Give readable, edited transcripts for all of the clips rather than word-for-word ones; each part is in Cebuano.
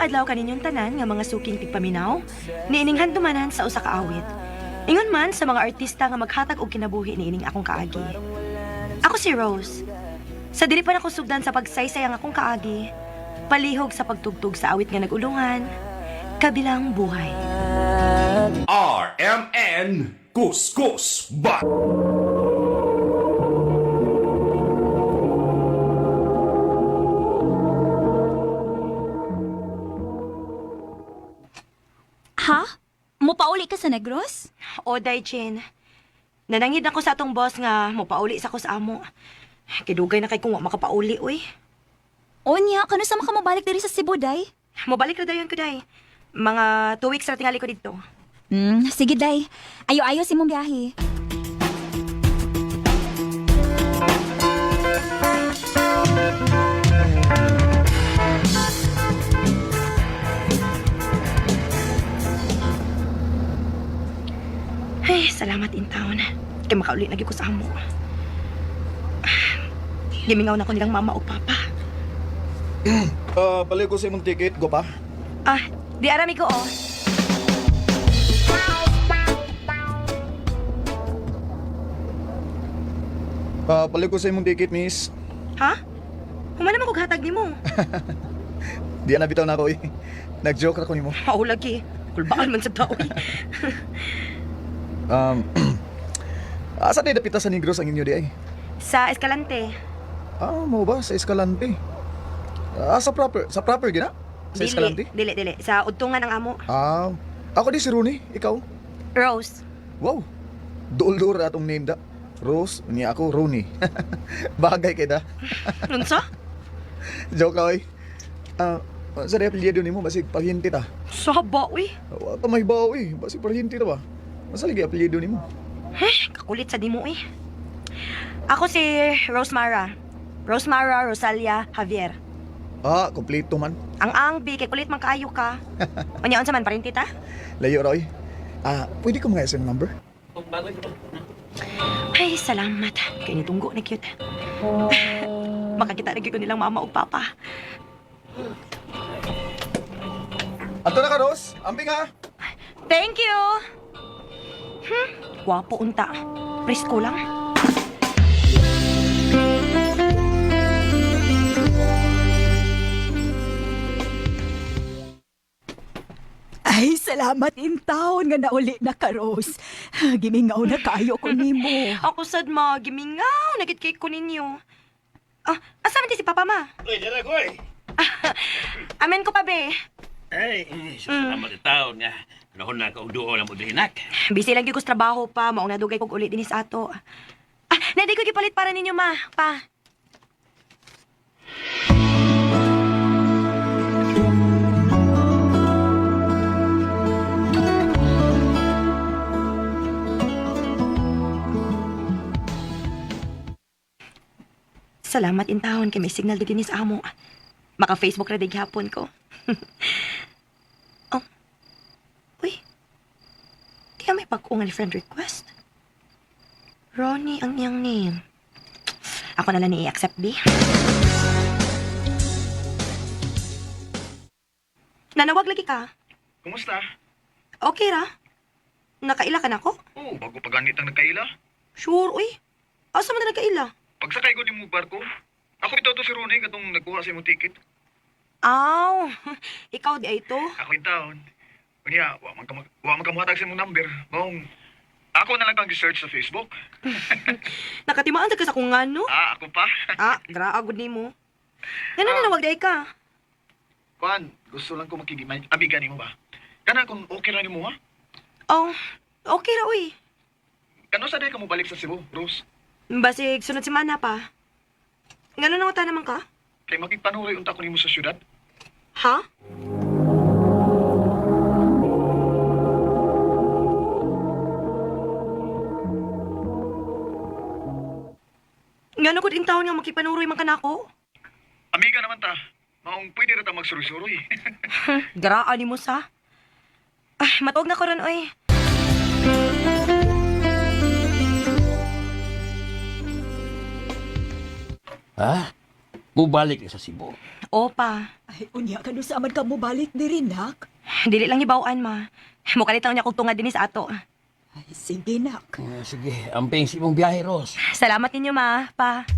Maayong adlaw kaninyong tanan nga mga suking tigpaminaw, niining handumanan sa usa ka awit. Ingon man sa mga artista nga maghatag og kinabuhi niining akong kaagi. Ako si Rose. Sa dili pa nako sugdan sa pagsaysay ang akong kaagi, palihog sa pagtugtog sa awit nga nagulungan, Kabilang Buhay. RMN Kuskus Ba. Ha? Mupauli ka sa Negros? O, Day Chin. Nanangid ako sa atong boss nga mopauli sa ko sa amo. Kidugay na kay kung wa makapauli, uy. Onya, kano sa makamabalik diri sa Cebu, day? Mobalik ra dayon ko, day. Mga 2 weeks ra tingali ko didto. Sige, day. Ayo-ayo si mong biyahe. Ay, salamat in town. Kay makauli na gyud ko sa amo. Gimingaw na ko nilang mama o papa. Ah, balik ko sa imong ticket, go pa. Ah, di arami ko, oh. Ah, balik ko sa imong ticket, miss. Ha? Human naman kog hatag nimo. Di na bitaw na ako eh. Nag-joke ra ko nimo. Mao lagi. Kulbaan man sa tao. Eh. Um, asa day dapita sa Negros ang inyo di ay? Sa Escalante. Ah, mo ba sa Escalante? Ah, sa proper gina? Sa Escalante? Dili, dili. Sa Udtungan ang amo. Ah, ako di si Rooney, ikaw. Rose. Wow. Duol-duol ra atong name da. Rose, niya ako Rooney. Bagay kay da. Unsa? Joke ka oy. Ah, sa day apelyido nimo basig pahinti ta. Saba, uy. Wa ta may bawo eh, basig pahinti ta ba? Masaligay apelyido nimo. Eh, kakulit sa dimo eh. Ako si Rosemara. Rosemara Rosalia Javier. Ah, kompleto man. Ang angbi, kay kulit man kaayo ka. Unya unsa man parinti ta? Layo ra oy. Ah, pwede ko mga SM number? Ay, salamat. Kay nitunggo na cute. Makakita na gyud ko nilang mama ug papa. Ato na ka, Ros. Amping ha. Thank you. Gwapo unta. Presko lang. Ay, salamat in town nga nauli na ka, Rose. Gimingaw na kayo ko nimo. Ako sad ma, gimingaw nagit kay ko ninyo. Ah, asa man di si papa ma? Uy, dara ko eh. Amen ko pa be. Ay, salamat mm. Taon nga. Panahon na ka og duo na mo dihinak. Busy lang gyud ko sa trabaho pa, maong nadugay kog uli dinhi sa ato. Ah, nadi ko gipalit para ninyo ma, pa. Salamat in taon kay may signal di dinhi sa amo. Maka Facebook ra dig hapon ko. Oh. Uy. Di may pag-ungan friend request. Ronnie ang iyang name. Ako na lang i-accept, B. Nanawag lagi ka. Kumusta? Okay ra. Nakaila ka na ko? Oh, bago pa ganit ang nagkaila. Sure, uy. Asa man na nagkaila? Pagsakay ko nimo barko. Ako bitaw to si Rooney katong nagkuha sa imong ticket. Aw, ikaw di ay to. Ako in town. Unya, wa man ka muhatag sa imong number. Maong ako na lang kang search sa Facebook. Nakatimaan sa ka sa kung ngano. Ah, ako pa. Ah, graagod nimo. Ngano nanawag di ay ka? Kuan, gusto lang ko makigimay amiga nimo ba? Kana kung okay ra nimo ha? Oh, okay ra, uy. Kano sa day ka mo balik sa Cebu, Rose? Basig, sunod semana pa. Ngano nanguta naman ka? Kay makigpanuroy unta ko nimo sa syudad. Ha? Ngano gud in taon nga makipanuroy man kanako? Amiga naman ta. Maong pwede ra ta magsuroy-suroy. Garaan nimo sa. Ah, matuog na ko ron oy. Ha? Mubalik na sa Cebu. Opa, Ay, unya ka sa man ka mobalik diri, nak. dili lang hibaw-an, ma. Mukalit lang niya kog tunga dinhi sa ato. Ay, sige, nak. Sige, amping sa imong biyahe, Ros. Salamat ninyo, ma, pa.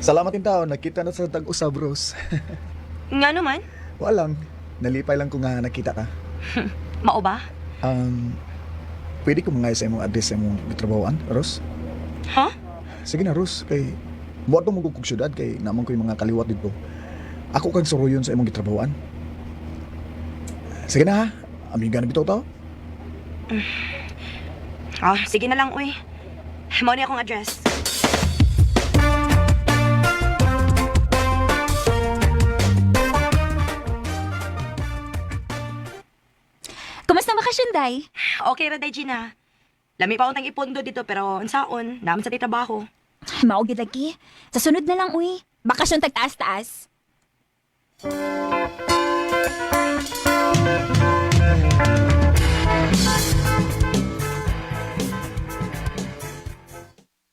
Salamat in taon, nakita na sa tag-usab, Rose. Nga naman, Walang, nalipay lang ko nga nakita ka. mao ba? Um, pwede ko mga sa imong address sa imong gitrabahoan, Rose? Ha? Sige na, Rose, kay muadto mo kog syudad kay naman ko yung mga kaliwat dito. Ako kang suruyon sa imong gitrabahoan. Sige na ha, amiga na bitaw tao. Ah, sige na lang, uy. Mao ni akong address. Kumusta bakasyon, day? Okay ra day, Gina. Lami pa untang ipondo dito pero unsaon, naman sa ti trabaho. Mao gid lagi. Sa sunod na lang, uy. Bakasyon tagtaas-taas.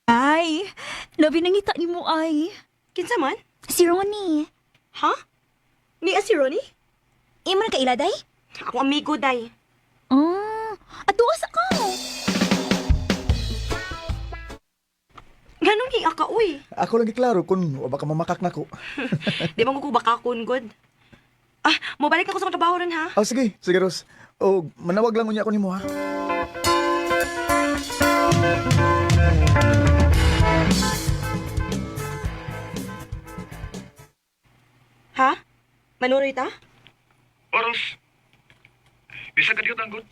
Ay, labi nangita ni mo ay. Kinsa man? Si Ronnie. Ha? Ni si Ronnie? Imo na kaila, day? Akong amigo day. Ah, ato sa ka. Ganong hiya ka, uy. Ako lang giklaro kung wa baka mamakak nako. Di ba ko bakakon god? Ah, mobalik ako sa akong trabaho ron ha. Ah, sige, sige Rose. O manawag lang unya ako nimo ha. Ha? Manuroy ta? Oros, bisag ka diyot ang good.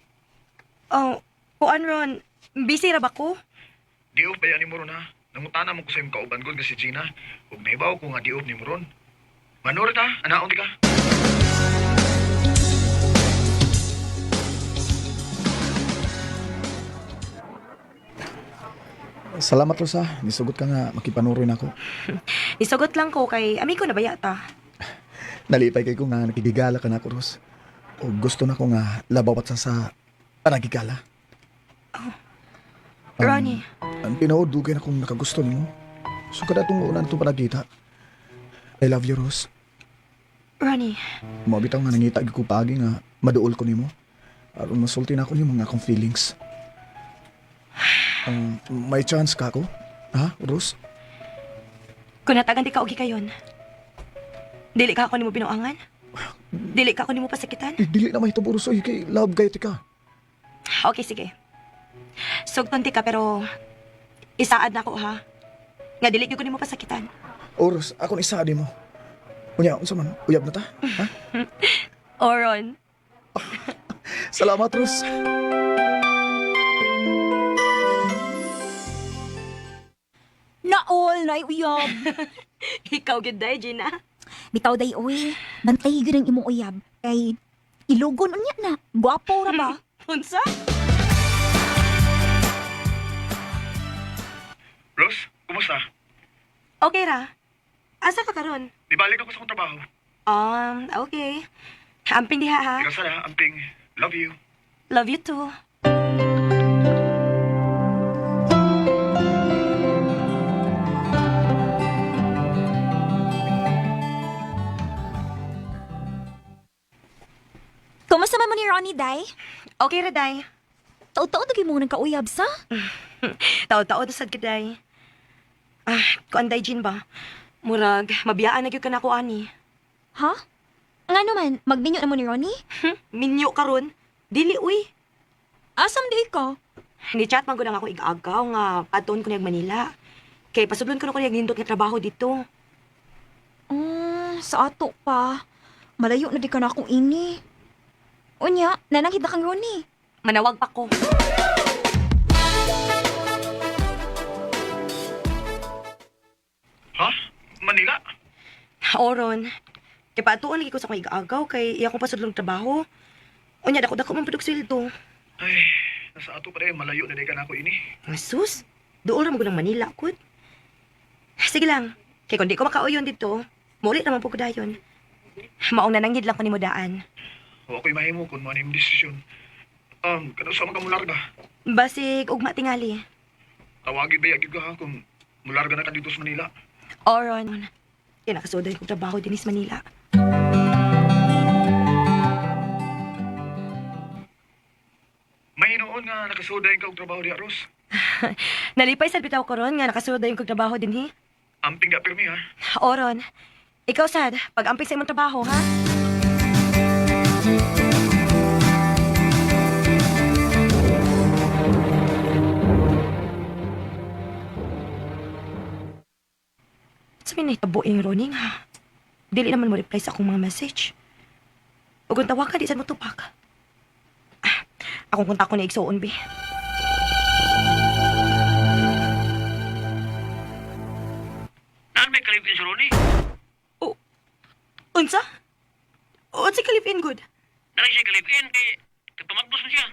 Oh, kuan ron. Busy ra ba ko? Di off ba ni mo ron ha? Nangutana mo ko sa imong kauban gud nga si Gina. Ug nahibaw ko nga di off ni mo ron. Manur ta, anaon di ka. Salamat Rose ha. Nisugot ka nga makipanuroy nako. Isugot lang ko kay amigo na baya ta. Nalipay kay ko nga nakigigala ka nako, Rose. O gusto na ko nga labawat sa panagigala. Ronnie, Ang tinuod, dugay na kong nakagusto nimo. So kada itong una itong panagita. I love you, Rose. Ronnie, Mao bitaw nga nangita gyud ko paagi nga maduol ko nimo. Aron masulti na ako nimo mga akong feelings. May chance ka ako? Ha, Rose? kung natagan di ka og kayon. Dili ka ako nimo binuangan? Dili ka ako nimo pasakitan? Eh, dili na mahitabo, Rose. Oy, kay love kayo ka. Okay, sige. Sugton ti ka pero isaad na ko ha. Nga dili gyud ko nimo pasakitan. O, Rose, ako na isaadi mo. Unya, unsa man? Uyab na ta? Ha? Oron. Salamat, Rose. Naol, nay uyab. Ikaw gyud day, Gina. Bitaw day uy. Bantay gyud ang imong uyab. Kay ilugon unya na. Gwapo ra ba? Unsa? Rose, kumusta? Okay ra. Asa ka karon? Di balik ako sa akong trabaho. Okay. Amping diha ha. Ikaw sana, amping. Love you. Love you too. Kumusta man mo ni Ronnie, day? Okay ra day. Taw-taw na mo nang kauyab sa? Tao-tao na sad ka day. Ah, kuan day Jean ba? Murag mabiyaan na gyud ka nako ani. Ha? Nga naman, magminyo na mo ni Ronnie? Minyo karon. Dili uy. Asam di ka? Ni chat man gud ang ako igagaw nga aton ko niyag Manila. Kay pasudlon ko na ko niyag nindot nga trabaho dito. Sa ato pa. Malayo na di ka na akong ini. Unya, nananghid na kang Ronnie. Manawag pa ko. Ha? Manila? Oron. Kay paatuon lagi ko sa akong igagaw kay iya akong pasudlong trabaho. Unya dako dako man pud og sweldo. Ay, nasa ato pa rin. Malayo na di ka na ako ini. Sus, dool ra man gud ang Manila kud. Sige lang. Kay kung di ko makauyon dito, muli naman po ko dayon. Maong nananghid lang ko nimo daan. Wa ko'y mahimo kung mo yung desisyon. Kanus-a man ka mularga? Basig ugma tingali. Tawagi ba gyud ka ha kung mularga na ka dito sa Manila. Oron. Kinakasuday kong trabaho din sa Manila. May hinuon nga nakasuday ka og trabaho diha, Ros. Nalipay sa bitaw ko ron nga nakasuday kong trabaho din hi. Amping ka pirmi ha. Oron. Ikaw sad, pag-amping sa imong trabaho, ha? Sa may nahitabuing Roning, ha? Dili naman mo reply sa akong mga message. Ug kung tawag ka, di sad mo tupak. Ah, akong kontak ko ni Igsoon, bi. Naan may kalipin si Ronnie? Oh, unsa? Unsa kalipin, good? Naan siya kalipin kay kapamakbos mo siya.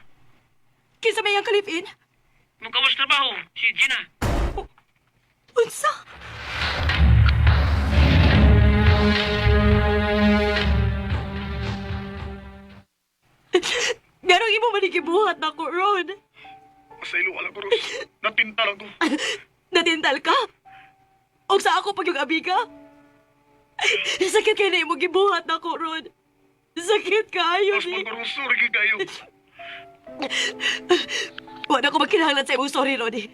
Kinsa may ang kalipin? Nung kawas trabaho, si Gina. Unsa? Ganong imo man gibuhat na ko, Ron. Pasaylo wala ko, Ros. Natinta lang ko. Natintal ka? Og sa ako pag yung abi ka? Sakit kay na imo gibuhat na ko, Ron. Sakit kaayo Mas ni. man ko, Ros. Sorry gyud kayo. Wala ko magkinahanglan sa imong sorry, Ronnie.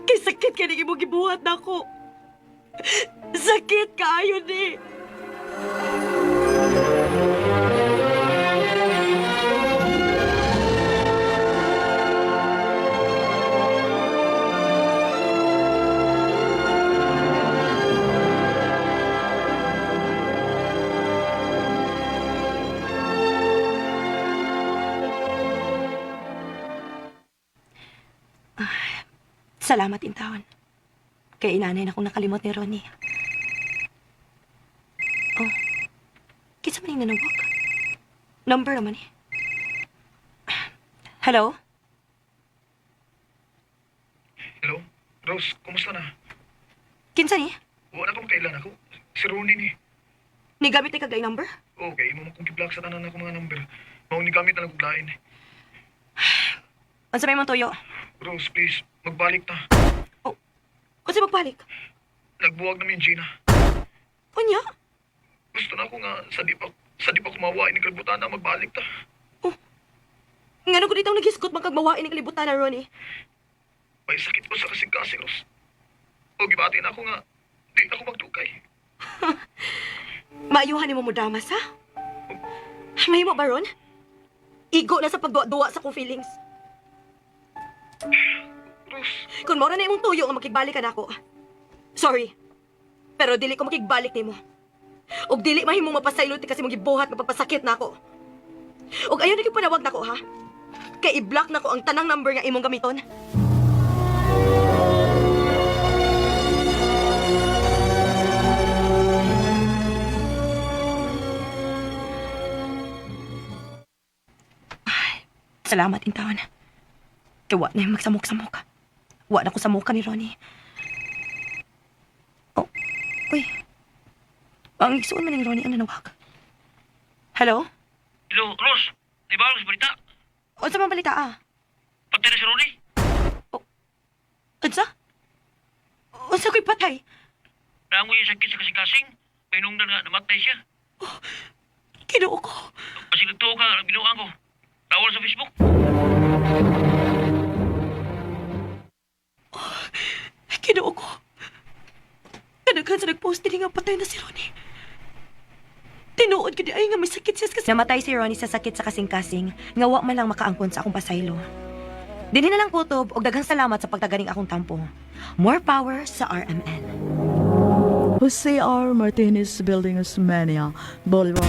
Kay sakit kay na imong gibuhat na ko. Sakit kaayo ni. Salamat, Intawan. Kay inanay na akong nakalimot ni Ronnie. Oh, kinsa man yung nanawag? Number naman eh. Hello? Hello? Rose, kumusta na? Kinsa ni? Wala ko makailan ako. Si Rooney ni. Nigamit ni kagay number? Okay, imo mo kong gi-block sa tanan ako mga number. Mao ni gamit na lang kog lain. Unsa may mong tuyo? Rose, please, magbalik ta. Oh, unsa magbalik? Nagbuwag na mi Gina. Unya? Gusto na ako nga sa di pa kumawa ini kalibutan na magbalik ta. Oh, ngano ko ditong naghisgot man kag mawain ang kalibutan na Ronnie? May sakit ko sa kasing-kasing, Rose. O gibati na ako nga di na ako magdukay. Maayuhan nimo mo damas, ha? Mahimo ba, Ron? Igo na sa pagduwa-duwa sa kong feelings. Rose, Kung mora na imong tuyo nga makigbalik ka nako. Sorry. Pero dili ko makigbalik nimo. Og dili mahimong mapasaylo ti kasi mong gibuhat nga pagpasakit nako. Og ayon na gyud panawag nako ha. Kay i-block nako ang tanang number nga imong gamiton. Ay, salamat intaon. Kay wa na yung magsamok-samok. Wa na ko samukan ni Ronnie. Oh, uy. Ang igsuon man ni Ronnie ang nanawag. Hello? Hello, Rose. Naibaw sa balita. Unsa man balita ah? Patay na si Ronnie. Unsa? Unsa ko'y patay? Naangoy yung sakit sa kasing-kasing. May nungdan nga, namatay siya. Kinuo ko. Basig nagtuo ka, binuang ko. Tawal sa Facebook. Kinuo ko. Kanaghan sa nagpost din nga patay na si Ronnie. Tinuod ko di ay nga may sakit siya kasi... Namatay si Ronnie sa sakit sa kasing-kasing nga wa man lang makaangkon sa akong pasaylo. Dinhi na lang kutob og daghang salamat sa pagtaganing akong tampo. More power sa RMN. Jose R. Martinez Building Osmania Boulevard.